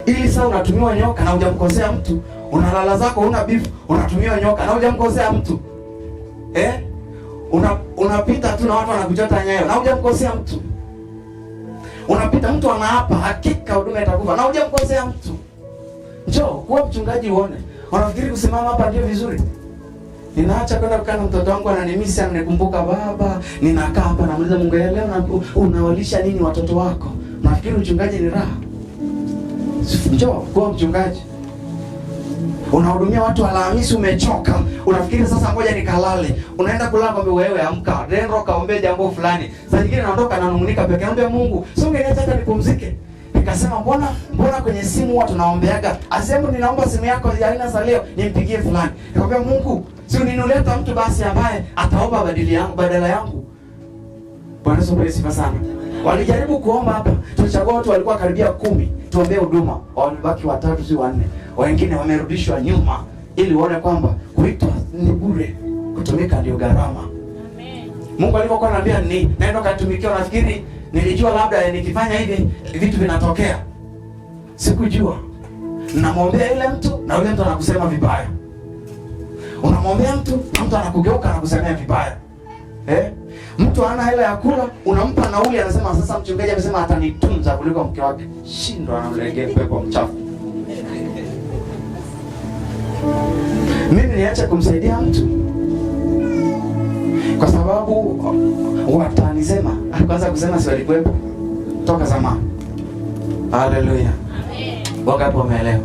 Ili sasa unatumiwa nyoka na hujamkosea mtu, unalala zako huna beef, unatumiwa nyoka na hujamkosea mtu. Eh? Unapita tu na watu wanakuchota nyayo na hujamkosea mtu. Unapita mtu anaapa hakika huduma itakufa na hujamkosea mtu. Njoo kuwa mchungaji uone. Unafikiri kusimama hapa ndio vizuri? Ninaacha kwenda kukaa na mtoto wangu ananimisi, ananikumbuka baba. Ninakaa hapa namuuliza Mungu, leo unawalisha nini watoto wako? Nafikiri uchungaji ni raha. Njoo kuwa mchungaji. Unahudumia watu Alhamisi, umechoka, unafikiri sasa ngoja nikalale. Unaenda kulala, kwambia wewe amka, nenda kaombe jambo fulani. Saa nyingine naondoka nanung'unika peke yangu, Mungu, sio ungeniacha hata nipumzike. Nikasema mbona kwenye simu huwa tunaombeaga? Asema ninaomba simu yako haina salio, nimpigie fulani. Nikamwambia Mungu, si uninulie mtu basi ambaye ataomba badala yangu, badala yangu. Bwana Yesu asifiwe sifa sana. Walijaribu kuomba hapa, tulichagua watu walikuwa karibia 10 tuombee huduma, wamebaki 3 si 4. Wengine wamerudishwa nyuma ili waone kwamba kuitwa ni bure, kutumika ndio gharama. Amen. Mungu alipokuwa ananiambia ni naenda katumikia, nafikiri nilijua labda nikifanya hivi vitu vinatokea. Sikujua. Namwombea yule mtu na yule mtu anakusema vibaya. Unamwombea mtu na mtu anakugeuka anakusemea vibaya. Mtu hana hela ya kula, unampa nauli, anasema sasa mchungaji amesema atanitunza kuliko mke wake. Shindwa, anamlegea pepo mchafu. Mimi niache kumsaidia mtu kwa sababu watanisema. Kwanza kusema si walikuwepo toka zamani. Haleluya. Amen. Wangapi wameelewa?